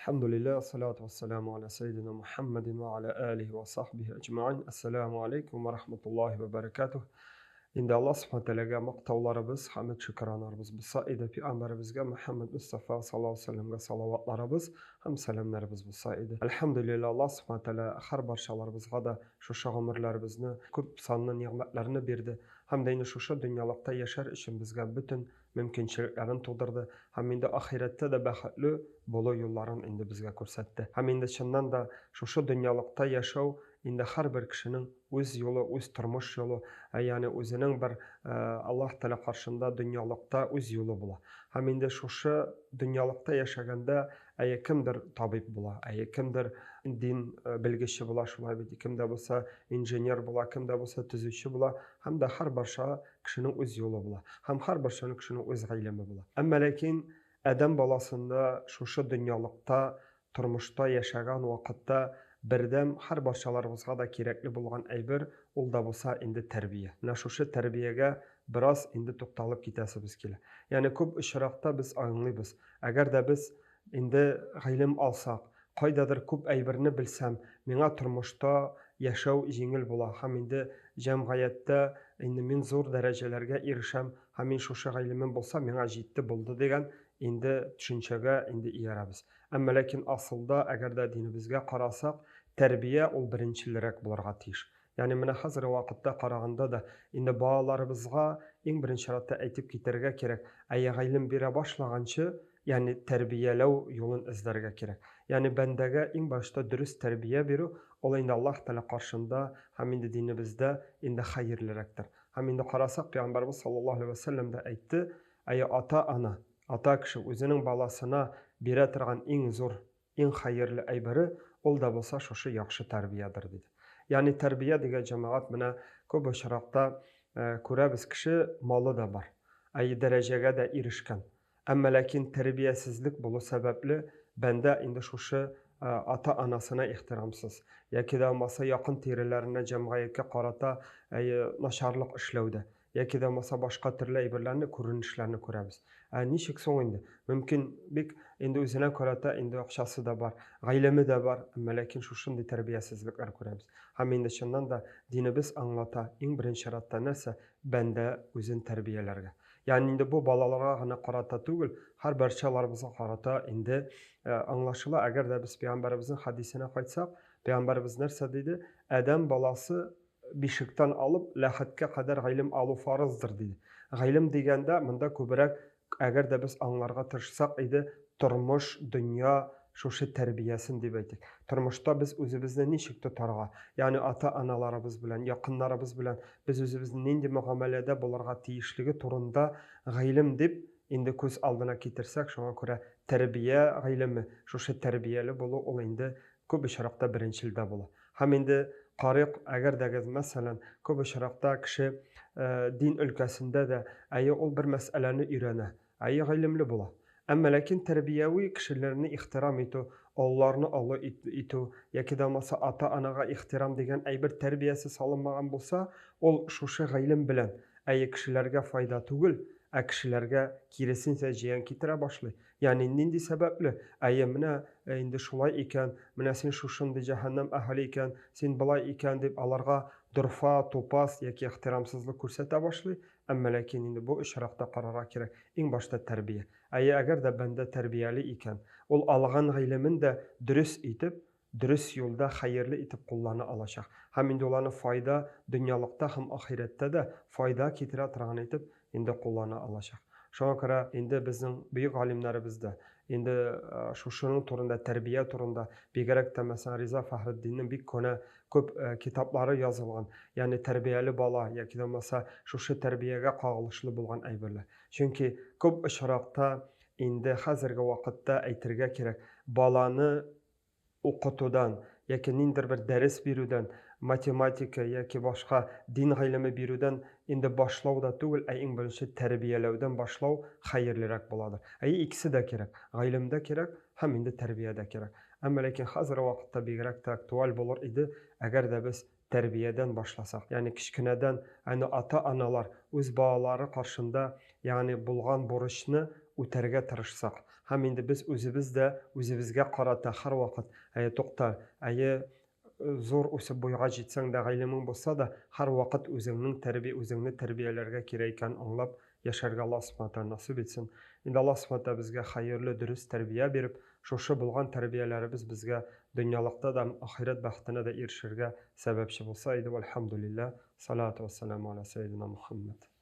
Әлхәмдүлилләһ, ассалату вассаламу аля сәйдина Мухаммадин ва аля алихи ва сахбихи әҗмәгыйн. Ассаламу алейкум ва рахматуллахи ва баракатуһ. Инде Аллаһ Субхана Тәгаләгә мактауларыбыз, хәмд шөкранарыбыз булса иде, пәйгамбәребезгә Мухаммад Мустафа саллаллаһу алейһи вәсәлләмгә салаватларыбыз һәм сәламнәребез булса иде. Әлхәмдүлилләһ, Аллаһ Субхана Тәгалә һәр барчаларыбызга да шушы гомерләребезне, күп санлы нигъмәтләрне бирде һәм дә инде шушы дөньялыкта яшәр өчен безгә бөтен мөмкинчелекләрен тудырды һәм инде ахирәттә дә бәхетле булу юлларын инде безгә күрсәтте. Һәм инде чыннан да шушы дөньялыкта яшәү инде һәрбер кешенең үз юлы, үз тормыш юлы, ягъни үзенең бер Аллаһ Тәгалә каршында дөньялыкта үз юлы була. Һәм инде шушы дөньялыкта яшәгәндә, әйе, кемдер табиб була, әйе, кемдер дин белгече була, шулай бит, кем дә булса инженер була, кем дә булса төзүче була, һәм дә һәрбарча кешенең үз юлы була һәм һәрберсенең кешенең үз гыйлеме була. Әмма ләкин адәм баласында шушы дөньялыкта, тормышта яшәгән вакытта бердәм һәрбарчаларыбызга да кирәкле булган әйбер, ул да булса инде тәрбия. Менә шушы тәрбиягә бераз инде тукталып китәсебез килә. Ягъни күп очракта без аңлыйбыз, әгәр дә без Инде гыйлем алсак, кайдадыр күп әйберне белсәм, миңа тормышта яшәү җиңел була һәм инде җәмгыятьтә инде мин зур дәрәҗәләргә ирешәм һәм мин шушы гыйлемем булса, миңа җитте, булды дигән инде төшенчәгә инде иярәбез. Әмма ләкин асылда, әгәр дә динебезгә карасак, тәрбия ул беренчелрәк булырга тиеш. Ягъни менә хәзерге вакытта караганда да, инде балаларыбызга иң беренче чиратта әйтеп китәргә кирәк, әйе, гыйлем бирә башлаганчы, ягъни тәрбияләү юлын эзләргә кирәк. Ягъни бәндәгә иң башта дөрес тәрбия бирү, ул инде Аллаһ Тәгалә каршында һәм инде динебездә инде хәерлерәктер. Һәм инде карасак, Пәйгамбәребез саллаллаһу алейһи вә сәлләм дә әйтте, әйе, ата-ана, ата кеше үзенең баласына бирә торган иң зур Иң хәерле әйбере, ул да булса шушы яхшы тәрбиядер, диде. Ягъни тәрбия дигән җәмәгать менә күп очракта күрәбез, кеше малы да бар, әйе, дәрәҗәгә дә ирешкән. Әмма ләкин тәрбиясезлек булу сәбәпле, бәндә инде шушы ата-анасына ихтирамсыз, яки дә булмаса якын тирәләренә, җәмгыятькә карата, әйе, начарлык эшләүдә. Яки дә булмаса башка төрле әйберләрне, күренешләрне күрәбез. Ә ничек соң инде? Мөмкин бик инде үзенә карата инде акчасы да бар, гаиләме дә бар, әмма ләкин шушындый тәрбиясезлекләр күрәбез. Һәм инде чыннан да динебез аңлата, иң беренче чиратта нәрсә? Бәндә үзен тәрбияләргә. Ягъни инде бу балаларга гына карата түгел, һәр барчаларыбызга карата инде аңлашыла. Әгәр дә без пәйгамбәребезнең хәдисенә кайтсак, пәйгамбәребез нәрсә диде? Адәм баласы бишектән алып ләхеткә кадәр гыйлем алу фарыздыр, диде. Гыйлем дигәндә, монда күбрәк, әгәр дә без аңларга тырышсак иде, тормыш, дөнья шушы тәрбиясен дип әйтик. Тормышта без үзебезне ничек тотарга, ягъни ата-аналарыбыз белән, якыннарыбыз белән без үзебезне нинди мөгамәләдә булырга тиешлеге турында гыйлем дип инде күз алдына китерсәк, шуңа күрә тәрбия гыйлеме, шушы тәрбияле булу ул инде күп очракта беренчелдә була. Һәм инде карыйк, әгәр дә гез, мәсәлән, күп очракта кеше дин өлкәсендә дә, әйе, ул бер мәсьәләне өйрәнә, әйе, гыйлемле була. Әмма ләкин тәрбияви кешеләрне ихтирам итү, олыларны олы итү, яки дә булмаса ата-анага ихтирам дигән әйбер тәрбиясе салынмаган булса, ул шушы гыйлем белән, әйе, кешеләргә файда түгел, ә кешеләргә киресенчә зыян китерә башлый. Ягъни нинди сәбәпле? Әйе, менә инде шулай икән, менә син шушындый җәһәннәм әһеле икән, син болай икән дип аларга дорфа, тупас яки ихтирамсызлык күрсәтә башлый. Әмма ләкин инде бу очракта карарга кирәк, иң башта тәрбия. Әйе, әгәр дә бәндә тәрбияле икән, ул алган гыйлемен дә дөрес итеп, дөрес юлда хәерле итеп куллана алачак. Һәм инде ул аны файда дөньялыкта һәм ахирәттә дә файда китерә торган итеп инде куллана алачак. Шуңа күрә инде безнең бөек галимнәребез дә инде шушының турында, тәрбия турында, бигрәк тә, мәсәлән, Риза Фәхретдиннең бик кенә күп китаплары язылган, ягъни тәрбияле бала яки дә булмаса шушы тәрбиягә кагылышлы булган әйберләр. Чөнки күп очракта инде хәзерге вакытта әйтергә кирәк, баланы укытудан яки ниндидер бер дәрес бирүдән, математика яки башка дин гыйлеме бирүдән инде башлау да түгел, ә иң беренче тәрбияләүдән башлау хәерлерәк буладыр. Әйе, икесе дә кирәк. Гыйлем дә кирәк һәм инде тәрбия дә кирәк. Әмма ләкин хәзерге вакытта бигрәк тә актуаль булыр иде, әгәр дә без тәрбиядән башласак, ягъни кечкенәдән әне ата-аналар үз балалары каршында, ягъни булган бурычны үтәргә тырышсак. Һәм инде без үзебез дә үзебезгә карата һәрвакыт, әйе, тукта, әйе, зур үсеп буйга җитсәң дә, гыйлемең булса да, һәрвакыт үзеңнең тәрби үзеңне тәрбияләргә кирәк икәнен аңлап яшәргә Аллаһ Субхана Тәгалә насыйп итсен. Инде Аллаһ Субхана Тәгалә безгә хәерле, дөрес тәрбия биреп, шушы булган тәрбияләребез безгә дөньялыкта да, ахирәт бәхетенә дә ирешергә сәбәпче булса иде. Вәлхәмдүлилләһ. Салату вәссәламу аля сәйдина Мухаммад.